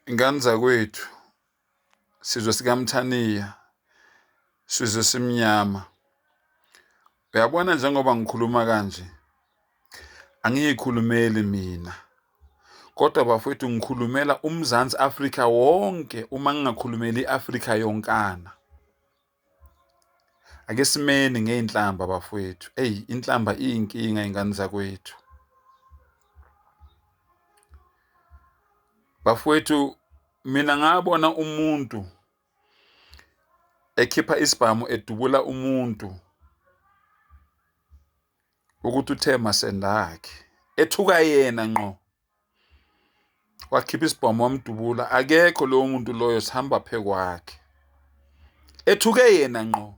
Ingane zakwethu, sizwe sikaMthaniya, sizwe simnyama. Uyabona njengoba ngikhuluma kanje, angiyikhulumeli mina. Kodwa bafowethu ngikhulumela uMzansi Afrika wonke uma ngingakhulumeli i-Afrika yonkana. Ake simeni ngey'nhlamba bafowethu. Eyi, inhlamba iyinkinga y'ngane zakwethu. Bafowethu, mina ngabona umuntu ekhipha isibhamu edubula umuntu ukuthi uthe masendakhe, ethuka yena ngqo. Wakhipha isibhamu wamdubula, akekho lowo muntu loyo sihamba phekwakhe. Ethuke yena ngqo.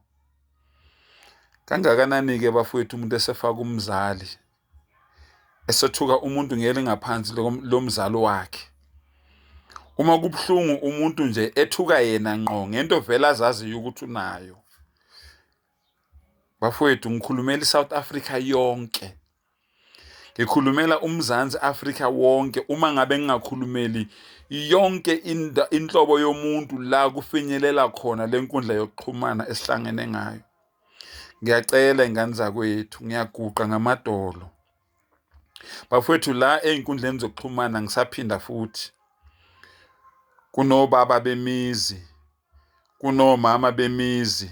Kangakanani-ke bafowethu umuntu esefaka umzali, esethuka umuntu ngelingaphansi lomzali wakhe. Uma kubuhlungu umuntu nje ethuka yena ngqo ngento vele azaziyo ukuthi unayo. Bafowethu ngikhulumela iSouth Africa yonke. Ngikhulumela uMzansi Afrika wonke uma ngabe ngingakhulumeli yonke inhlobo yomuntu la kufinyelela khona le nkundla yokuxhumana esihlangene ngayo. Ngiyacela ingane zakwethu, ngiyaguqa ngamadolo. Bafowethu la ey'nkundleni zokuxhumana ngisaphinda futhi kunobaba bemizi, kunomama bemizi,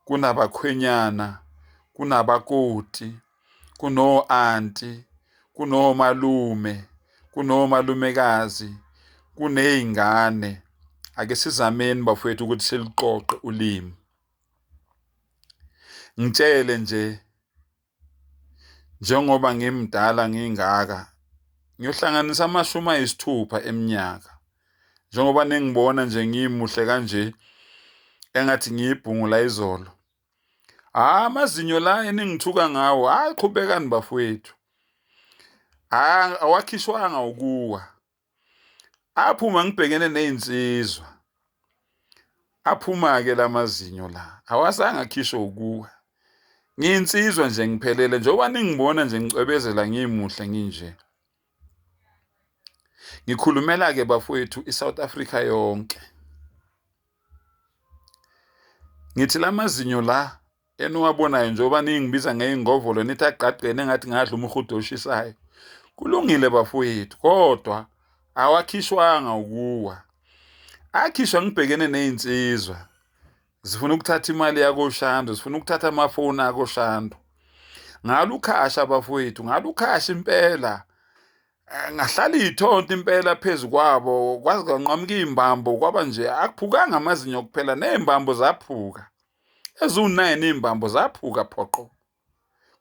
kunabakhwenyana, kunabakoti, kuno-anti, kunomalume, kunomalumekazi, kuney'ngane. Ake sizameni bafowethu ukuthi siluqoqe ulimi. Ngitshele nje njengoba ngimdala ngingaka, ngiyohlanganisa 60 eminyaka. Njengoba ningibona nje ngimuhle kanje, engathi ngiyibhungu la izolo. Hhayi amazinyo la eningithuka ngawo, hhayi qhubekani bafowethu. Hhayi awakhishwanga ukuwa. Aphuma ngibhekene nezinsizwa. Aphuma-ke la mazinyo la, awazange akhishwe ukuwa. Ngiyinsizwa nje ngiphelele, njengoba ningibona nje ngicwebezela ngimuhle nginje. Ngikhulumela-ke bafowethu i-South Africa yonke. Ngithi la mazinyo la eniwabonayo njengoba ningibiza ngey'ngovolo nithi agqagqene engathi ngadla umhudo oshisayo. Kulungile bafowethu, kodwa awakhishwanga ukuwa. Akhishwa ngibhekene ney'nsizwa zifuna ukuthatha imali yakoShandu, zifuna ukuthatha amafoni akoShandu. Ngalukhasha bafowethu, ngalukhasha impela. Ngahlala iy'thonto impela phezu kwabo, kwaze kwanqamuka iy'mbambo kwaba nje akuphukanga amazinyo kuphela ney'mbambo zaphuka. Eziwu-9 iy'mbambo zaphuka phoqo.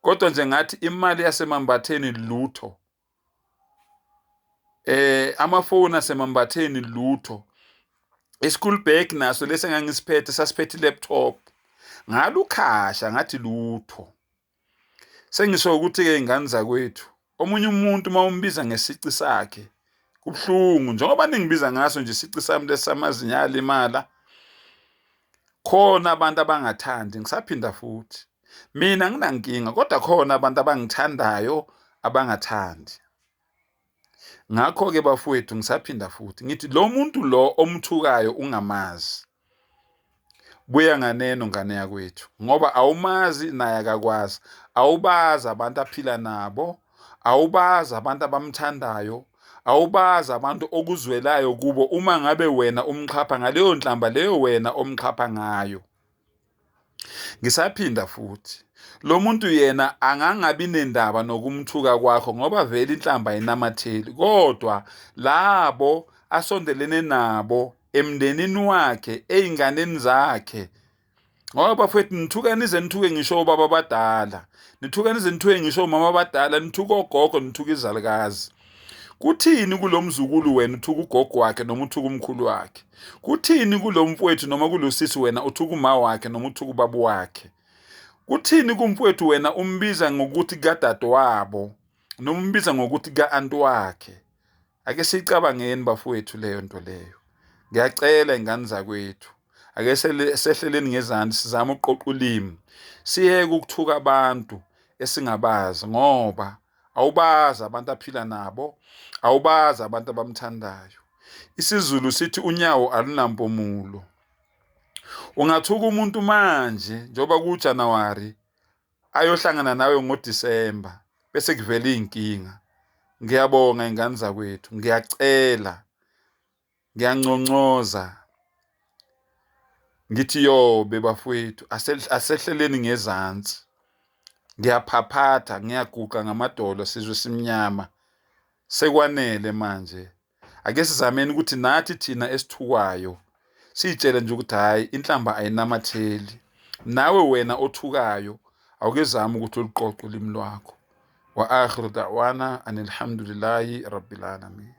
Kodwa nje ngathi imali yaseMambatheni lutho. Amafoni aseMambatheni lutho. I-school bag naso lesi engangisiphethe sasiphethe i-laptop. Ngalukhasha ngathi lutho. Sengisho ukuthi-ke ingane zakwethu, omunye umuntu uma umbiza ngesici sakhe kubuhlungu, njengoba ningibiza ngaso nje isici sami lesi samazinyo alimala. Khona abantu abangathandi, ngisaphinda futhi. Mina anginankinga kodwa khona abantu abangithandayo abangathandi. Ngakho-ke bafowethu ngisaphinda futhi ngithi lo muntu lo omthukayo ungamazi. Buya nganeno ngane yakwethu ngoba awumazi naye akakwazi. Awubazi abantu aphila nabo, awubazi abantu abamthandayo, awubazi abantu okuzwelayo kubo uma ngabe wena umxhapha ngaleyo nhlamba leyo wena omxhapha ngayo. Ngisaphinda futhi, lo muntu yena angangabi nendaba nokumthuka kwakho ngoba vele inhlamba ayinamatheli, kodwa labo asondelene nabo emndenini wakhe, ey'nganeni zakhe, ngoba bafowethu nithuka nize nithuke ngisho obaba abadala, nithuka nize nithuke ngisho omama abadala, nithuka ogogo, nithuka izalukazi. Kuthini kulo mzukulu wena uthuka ugogo wakhe noma uthuka umkhulu wakhe? Kuthini kulo mfowethu noma kulo sisi wena uthuka uma wakhe noma uthuka ubaba wakhe? Kuthini kumfowethu wena umbiza ngokuthi kadadewabo noma umbiza ngokuthi ka-anti wakhe? Ake siyicabangeni bafowethu leyo nto leyo. Ngiyacela ingane zakwethu, ake sehleleni ngezansi sizame ukuqoqa ulimi, siyeke ukuthuka abantu esingabazi ngoba awubazi abantu aphila nabo, awubazi abantu abamthandayo. IsiZulu sithi unyawo alunampumulo. Ungathuka umuntu manje njengoba kuJanuwari ayohlangana nawe ngoDisemba bese kuvela iy'nkinga. Ngiyabonga y'ngane zakwethu, ngiyacela, ngiyanconcoza. Ngithi yobe bafowethu asehleleni ngezansi. Ngiyaphaphatha, ngiyaguqa ngamadolo sizwe simnyama. Sekwanele manje. Ake sizameni ukuthi nathi thina esithukwayo siyitshele nje ukuthi hhayi inhlamba ayinamatheli. Nawe wena othukayo awukezami ukuthi uluqoqe ulimi lwakho. Wa akhiru da'wana anilhamdulillahi rabbil alamin.